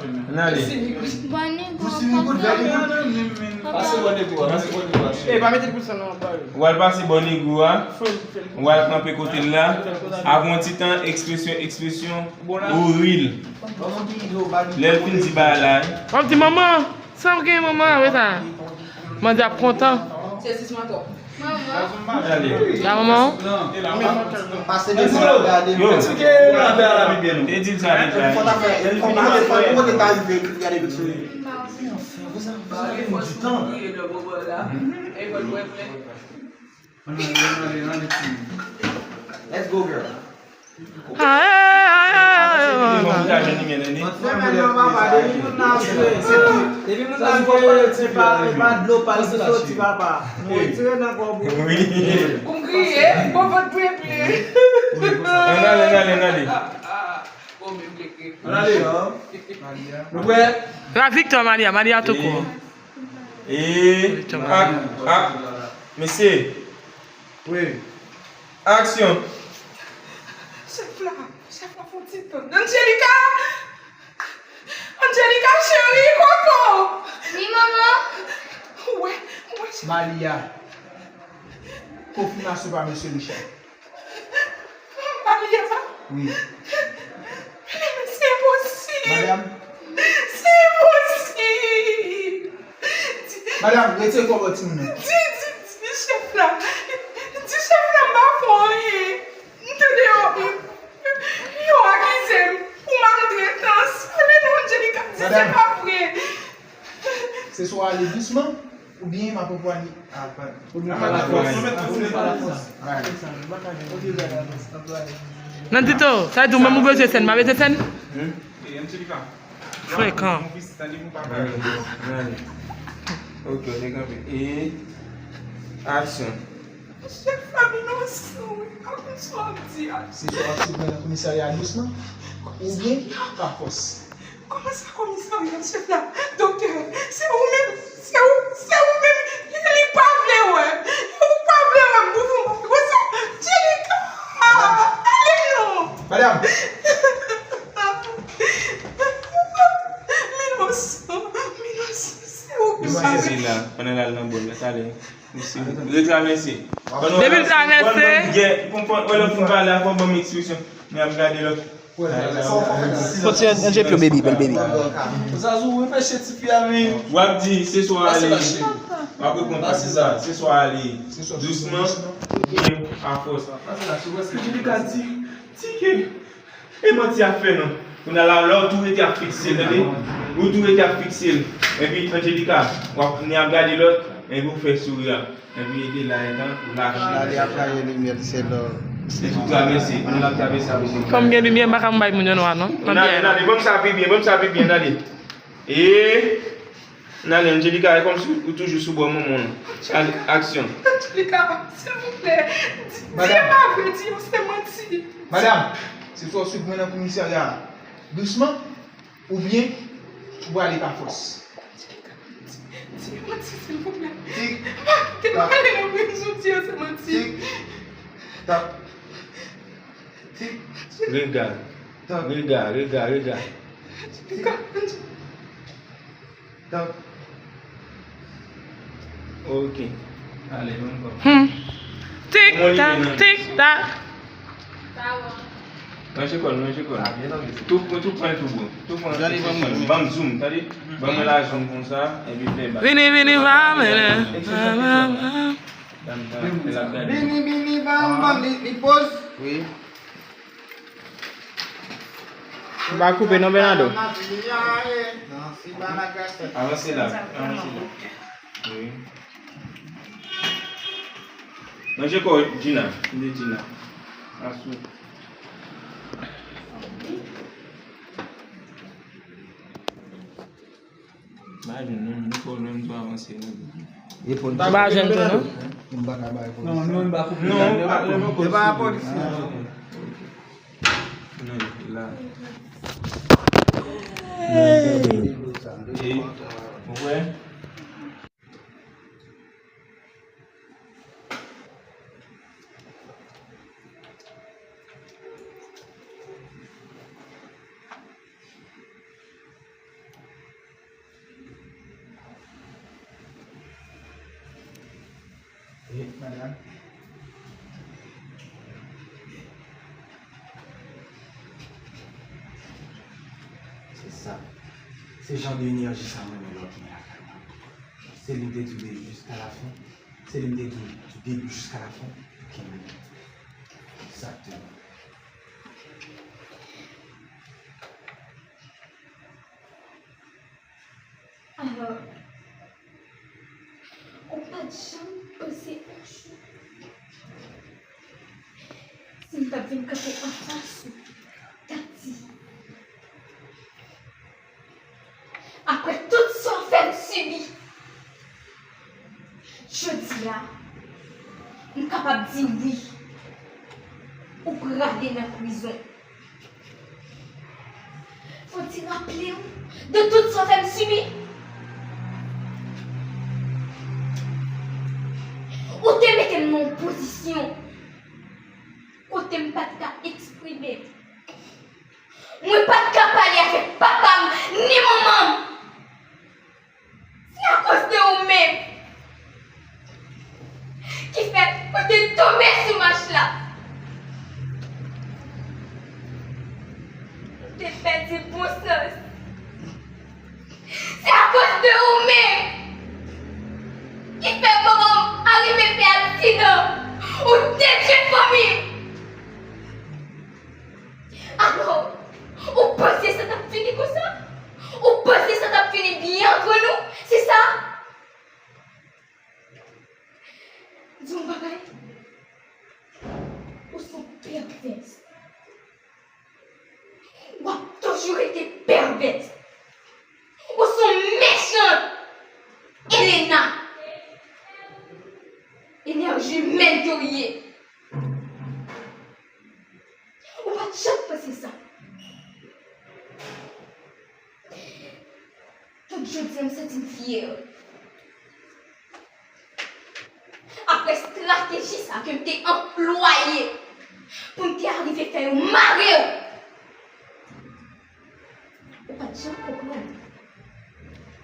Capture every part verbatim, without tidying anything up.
Ann ale. Pase bò negou a, pase bò negou a. Ou al pase bò negou a. Ou al kanpe kote l la. Apre yon ti tan, ekspresyon, ekspresyon, ou ri l. Lè l fin di bagay la, w ap di, "Manman, sa w gen, manman?" Wè sa. Manzè ap kontan. Manman. Gade manman w. Pase devan, gade. Yo. Te di l sa deja. Fò ta fè, fò ta fè, fò kote ta rive, gade tout sou li. Let's go, girl. Aye, aye, aye, aye. Depi moun nan vre, se pa, se pa dlo pa l soti, papa. Nou retire nan kò w. Wi. Pou m kriye, pou vant dwe ple. Ann ale, ann ale, ann ale. Ann ale. Nou prè? La viktwa, Malia, Malia tou kou. E, ak, ak, mesye. Wi. Aksyon. Chèf la, chèf la, fè yon ti tann. Angelica! Angelica, cheri, koko! Wi, manman. Ou wè, ou wè, chèf. Malia. Konfimasyon pa mesye Richard. Malia. Wi. Men se enposib. Madanm. Se enposib. Madanm, retire kò bò timoun nan. Di, di, di chèf la. Di chèf la m pa fè anyen. M tande yo, yo akize m pou maltretans. Men non, Angelica, di se pa vre. Se swa ale dousman, oubyen m ap anvwaye. Oubyen pa la fòs. Oubyen pa la fòs. Nandito, sa vle di ou menm ou bezwen sèn, m pa bezwen sèn? Frekan. Ok, on est campé. E aksyon. Chèf la, m inosan, wi. Pa konn sa w ap di a. Se swa w ap swiv mwen nan komisarya a dousman, oubyen pa fòs. Kòman sa komisarya, chèf la? Doktè, se ou menm, se ou, se ou menm. Li pa vle wè. Ou pa vle wè m pou fè yon bagay konsa. Angelica, ale non. Madanm. M inosan, m inosan, se ou ki pa vle. Pandan l al nan bòl la, ale. Mesye, retravèse. Depi l travèse. Wè lè w fin pale a, fò w ban m ekspresyon. Men ap gade lòt. Fò ti yon, yon djepyo, baby, bèl baby. Zazou, reflechi ti fi a, men. W ap di, se swa ale. W ap reponn pa se sa. Se swa ale dousman, oubyen pa fòs. Ki di li ka di, di ke E manti ap fè non. Kounye a la, lè w tou rete ap fikse l, tande? Ou tou rete ap fikse l. Epi, Angelica, w ap ni ap gade lòt, epi w fè souri a. Epi, e de la, etan, ou lache. Gade ap raje limyè, se lò. Se tou travèse, pandan l ap travèse a, mesye. Kòm gen limyè, m pa ka m bay moun yo nwa, non. Nan byè, nan byè, ban m sa pi byen, ban m sa pi byen, tande. E, N ale, Angelica, e kòmsi ou toujou sou bò manman w. Ale, aksyon. Angelica, silvouplè, di, di e pa vre, di yo se manti. Madanm, se swa w swiv mwen nan komisarya a dousman, oubyen ou prale pa fòs. Angelica, di, di e manti, silvouplè. Tik, pa kite m ale nan prizon, di yo se manti. Tik, tak. Tik. Rega. Tak. Rega, rega, rega. Angelica, Angelica. Ok. Ale, ban m kò. Hmm. Tik tak, tik tak. Manje kò l, manje kò l. Tou, tou pran l tou bon. Tou pran l. Ban m zoom, tande? Ban mwen la zoom konsa, epi fè ba. Vini, vini, va, vini. Ban m, ban m, fè l ap gade. Vini, vini, bam, bam, li, li poz. Wi. M pa koupe non, Bernardo. Avanse la, avanse la. Wi. Manje kò Gina, li Gina. Asou. M pa jwenn non, nou fò jwenn tou avanse nou. Ou pa jwenn tou non? M pa ka bay polis. Non, nou pa koupe. Non, nou pa koupe. E pa polis. Non, la. E, ou wè? Madanm. Se sa. Se jan de enèji sa mwen renmen lè w tounen lakay mwen. Se li m te di w de jusqu'à la fin. Se li m te di w de jusqu'à la fin. Kenbe. Egzakteman. Alò, ou pa t janm panse yon jou si m t ap vin kanpe anfas ou, t ap di, apre tout sa w fè m sibi, jodi a, m kapab di wi, ou prale nan prizon. Fò w te raple w de tout sa w fè m sibi. Ou te mete m nan yon pozisyon kote m pa t ka eksprime m. Mwen pa t ka pale avèk papa m ni manman m. Se akoz de ou menm ki fè mwen te tonbe sou mach la. Mwen te pèdi bon sans. Se akoz de ou menm ki fè manman m arive fè aksidan. Ou detwi fanmi m. Alò, ou panse sa t ap fini konsa? Ou panse sa t ap fini byen antre nou? Se sa? Di yon bagay. Ou se yon pèvès. W ap toujou rete pèvès. Ou se yon mechant. Elena. Enèji imèn ke w ye. Ou pa t janm panse sa. Donk, jodi a, m santi m fyè. Apre estrateji sa ke m te anplwaye pou m te arive fè yo mare w, ou pa t janm konprann.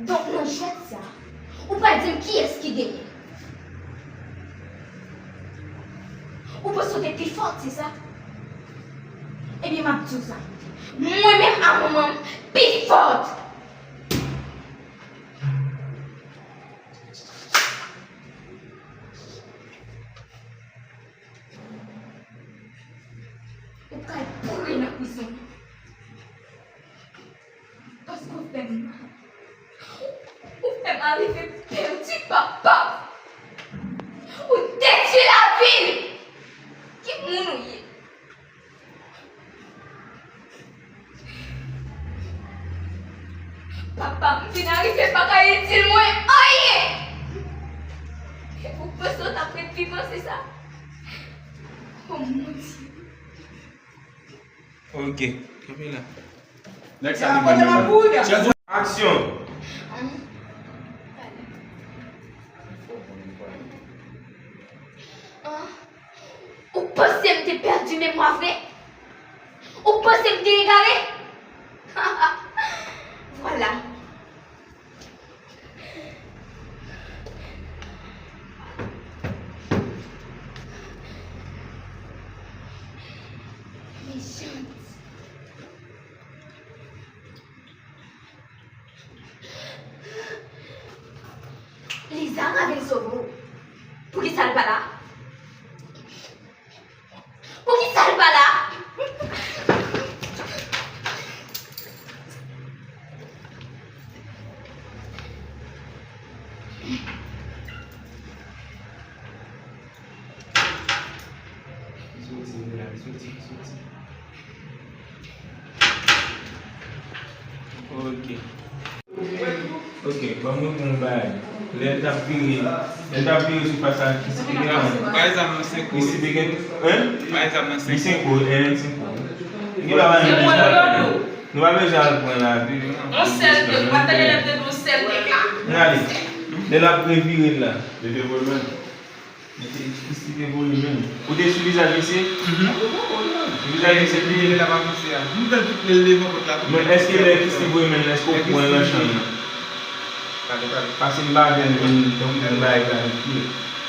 Donk, nan jwèt sa, ou pral di m kiyès ki genyen. Ou panse w te pi fò, se sa? Ebyen, m ap di w sa. Mwen menm a manman m pi fò. Ou pral boure nan prizon. Paske w fè m mal. Ou fè m arive pèdi papa m. Ou detwi lavi l. Ki moun ou ye? Papa m vin arive pa ka itil mwen anyen. Ou panse w t ap ret vivan, se sa? Oh mon Dieu. Ok. Kanpe la. Nèg sa li menm menm. Aksyon. Ou panse m te pèdi memwa vre? Ou panse m te egare? Vwala. Mechant. Lizara vin sove w. Poukisa l pa la? Poukisa l pa la? Li soti, li la, li soti, li soti. Ok. Ok, ban mwen bon bagay. Lè l t ap vire, lè l t ap vire sou fas a Kiss, li te gen. Bay zam nan senk goud. Kiss te gen, hein? Bay zam nan senk goud. Li senk goud, hein, senk goud. Li pa bay nou deja. Nou pa bezwen al pran lavi. On sèl ke, ou pa tande lè m te di on sèl ke ka. Gade, lè l ap revire l la. Li te voye menm. Li te, Kiss te voye menm. Ou te sou vizaj misye? Mhm. Sou vizaj misye, li te lè l ap avanse a. M tande tout lè l leve an kont la. Men èske lè Kiss te voye menm, èske ou pran l nan chanm nan? Pase m pa vle l vin, donk, vin bay planifye.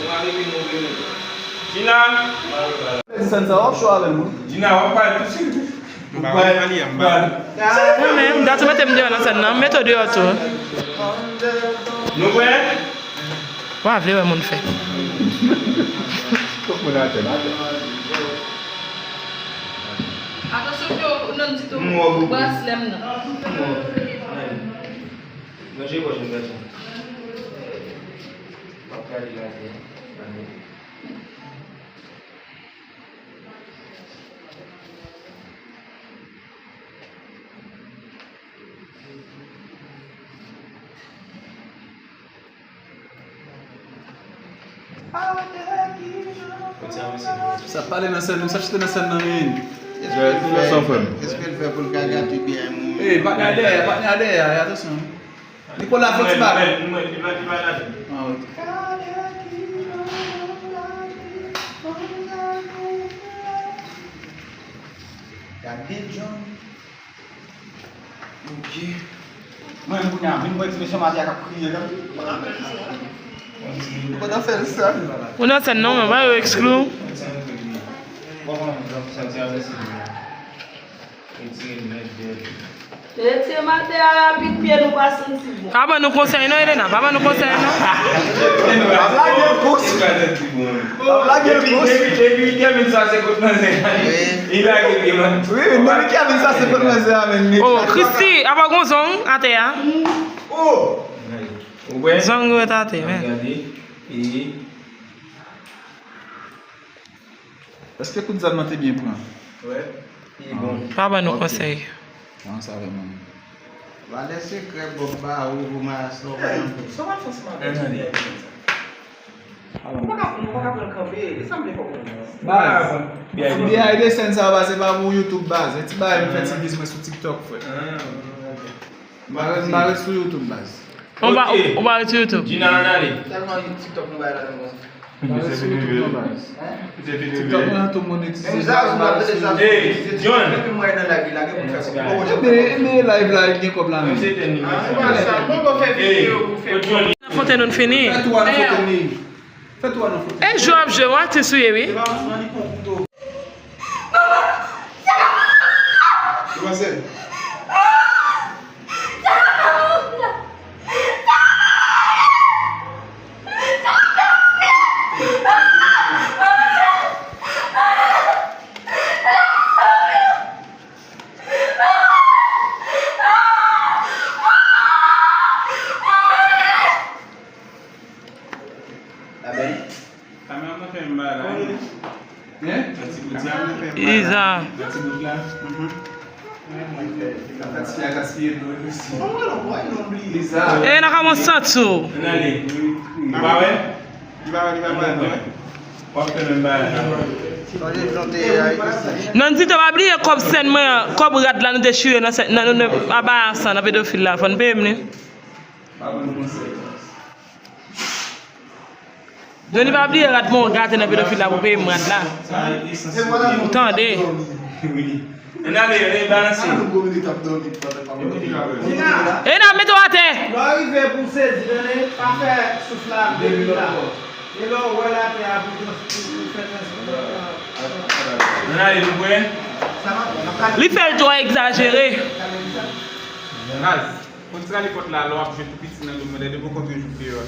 Nou arete move nou. Dina! Di sèn sa w ap cho avè l, wi. Dina, w ap pale tout swit. M pa konn pale, m pa. Mwen menm, dat ou mete m deyò nan sèn nan, m mete w deyò tou. Nou prè? Wa vle wè moun fè. Fòk moun atè, atè. Atansyon ke ou nan ti tou braslè m nan. Ranje pòch m gason. W ap gade la atè. Sa pale nan sèn, sa chita nan sèn nan, men. Sa w fè m? Èske l fè pou l ka gate byen moun? Ey, patnè a dèyè, patnè a dèyè, atansyon. Nicolas, fè ti bagay. Ah, ok. Gade John. Ok. Mwen, kounye a, vin wè ti mesye maten an k ap kriye la. Ou pa ta fè l sa. Ou nan sèn non, men pa yo exclu. Retire maten an rapid, pye nou pa santi bon. Pa ban nou konsèy non, Elena, pa ban nou konsèy non. Ap lage l kous. Ap lage l kous. Depi, depi Kevin sa se kot manzè. Wi. Li lage pye, man. Wi, depi Kevin sa se kot manzè a, men. Oh, Christy, apa gon zong atè a? Oh! Ou wè? Zong yo atè, men. Gade. E Èske kout zam nan te byen pran? Wi, li bon. Pa ban nou konsèy. Kòman sa vrèman? Valè sekrè Bob ba ou pou mayas la, ou pa nan fè. Sa w ap fè ansanm avèk ti B I D sa? Ou pa ka, ou pa ka pran l kanpe, e sa m vle fè w konprann. Baz, B I D sèn sa yo, baz, se pa pou YouTube, baz. E ti bagay m fè ti biz mwen sou TikTok, frè. Ah, ok. M pa ret, m pa ret sou YouTube, baz. Ou pa, ou pa ret sou YouTube? Gina, ann ale. Tèlman TikTok nou bay ladan konsa. M pa ret sou YouTube non, baz. TikTok mwen an tou monetize. Menm Zazou m ap tande Zazou monetize TikTok depi m wè nan live li la, gen moun fè sa. Ebyen, ebyen, live la, li gen kòb la menm. Nan Fontaine nou fini. Fè tou a nan Fontaine li. Fè tou a nan Fontaine. E jwe w ap jwe, w atis ou ye, wi. Manman! Sa ka fè w la? Manman! Sa ka fè w la? Kamera nan fè m bagay la. Hein? Kamera nan fè m bagay la. Iza. Nan ti bout la. Mhm. Gaspiye dlo wi. Iza. E nan kòman w santi w? Ann ale. Ou pa wè? Li pa wè, li pa wè. W ap fè menm bagay la. Nandy, te pa bliye kòb sèn mwen an, kòb rad la nou te chire nan sèn, nan, nan, nan, anba a san, nan pedofil la, fò n peye m li. Pa ban nou konsèy. Johnny, pa bliye rad mwen w gate nan pedofil la pou peye m rad la. Ou tande? Ann ale, ann ale balanse. E n ap mete w atè. Lè w rive pou w sezi, tande, pa fè souf la ap depi la. E lè w wè l atè a pou, pou, pou fè transfè. Ann ale, nou prè? Li fè l twò egzajere. Raz. Konn sale pòt la, lè w ap jwe tou piti nan dòmi, lè de bò kote w jwe deyò a.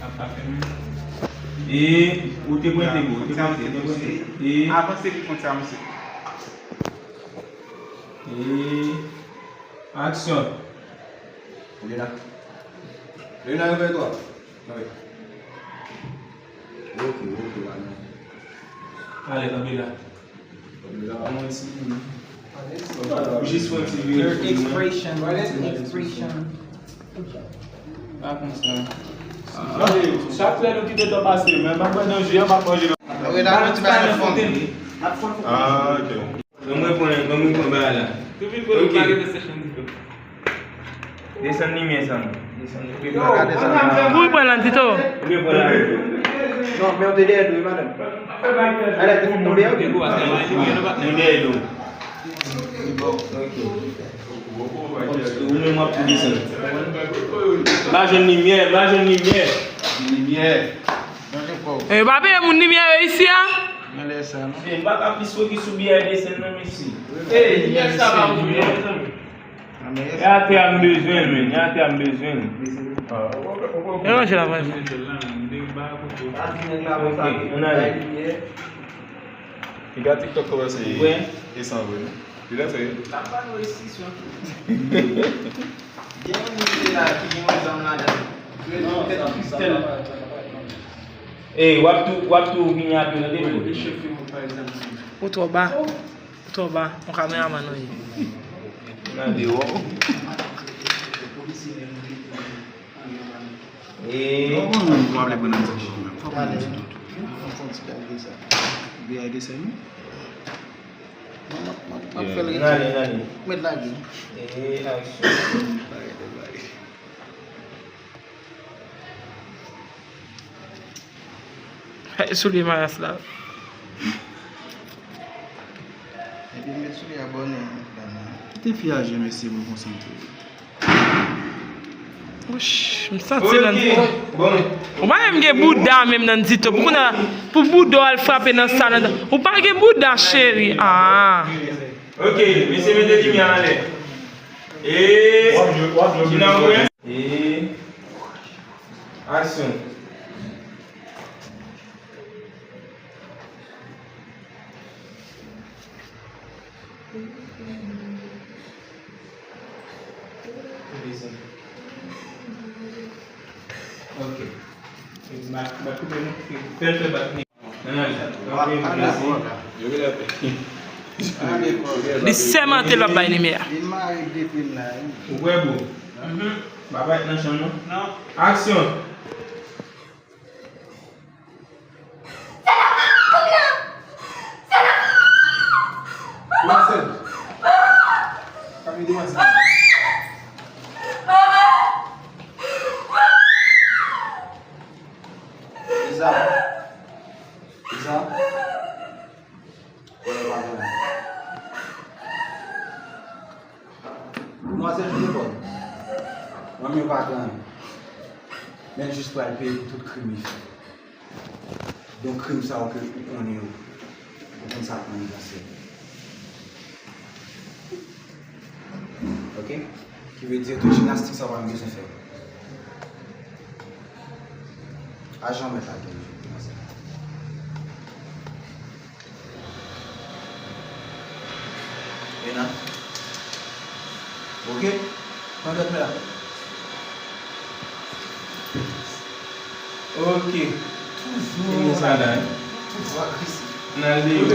Ap pa fè men. E ou te pwente, ou te pwente, ou te pwente. E avanse pou kont sa, mesye. E aksyon. Lena. Lena, repètwa. Wi. Ok, ok, pardon. Ale, kanpe la. Kanpe la, an mwen ti. Ou jis fè yon ti vire. Your expression, expression. Pa konsa. Chak lè nou kite tan pase, men m ap pran nan je, m ap manje nan. Ah, ok. Ban mwen pran, ban mwen pran bagay la. Ok. Desann limyè sa, man. Desann limyè. Pou l pran nan tito. Ou vle pran nan tito. Non, men w te dèyè dwe, madanm. Alè, te fin tonbe, ok. Nou dèyè dwe. Ok. Ou menm w ap tou desann. M pa jwenn limyè, m pa jwenn limyè. Limyè. E pa peye moun limyè yo isi a? Men lè sa, non? M pa ka plis fokis sou biyè desann nan, mesye. Ey, limyè sa pa pou biyè, mezanmi. E atè a m bezwen l, men. E atè a m bezwen l. E ranje la, ranje. Ok, ann ale. Piga TikTok kòmanse. Wi. E san vre, non? Piga sa ye. L ap ba nou restriksyon tou. Gen yon nèg la ki gen yon zam ladan. Kredi tèt Kristèl. Ey, w ap tou, w ap tou vini apre nan depo. Ou twò ba. Ou twò ba. Yon kameramann ou ye. Nan dewo. E non, non, non, m pa vle pran nan ti tou menm. Fò pran nan ti tou. Fò pran ti bagay sa. Biyè desann. Mwen, mwen, mwen, mwen fè l rete. N ale, n ale. Mwen lage. E aksyon. Bagay de bagay. Hey, soulye maras la. Epi m met soulye a bò nen an, medam nan. Kite fi a jwe, mesye, pou l konsantre. Wouch, m santi l nan. Ok, bon. Ou pa menm gen bouda menm nan tito. Pou kounye a, pou bouda w al frape nan sa nan. Ou pa gen bouda, cheri. Ah. Ok, mesye, mete limyè anlè. E Gina, ou wè? E aksyon. Ok. Bat, bat koupe nou. Fè l fè bat li. Nan, nan, nan. Li sèmante l p ap bay limyè a. Ou kwè, bro? Mhm. M pa parèt nan chanm, non? Non. Aksyon! Demoiselle. Kami demoiselle. Lisa. Lisa. Wè, pa vre. Demwazèl, jete kò w. Manmi w pa gen anyen. Men l jis pral peye pou tout krim li fè. Donk, krim sa yo ke ou konnen yo. Ou konn sa k nan aniversè. Ok? Ki vle di tout jimnastik sa w pa bezwen fè. Ajan mèt la gen, demwazèl. Lena. Ok. Pran dòt men la. Ok. Toujou. Toujou agresi. N al deyò.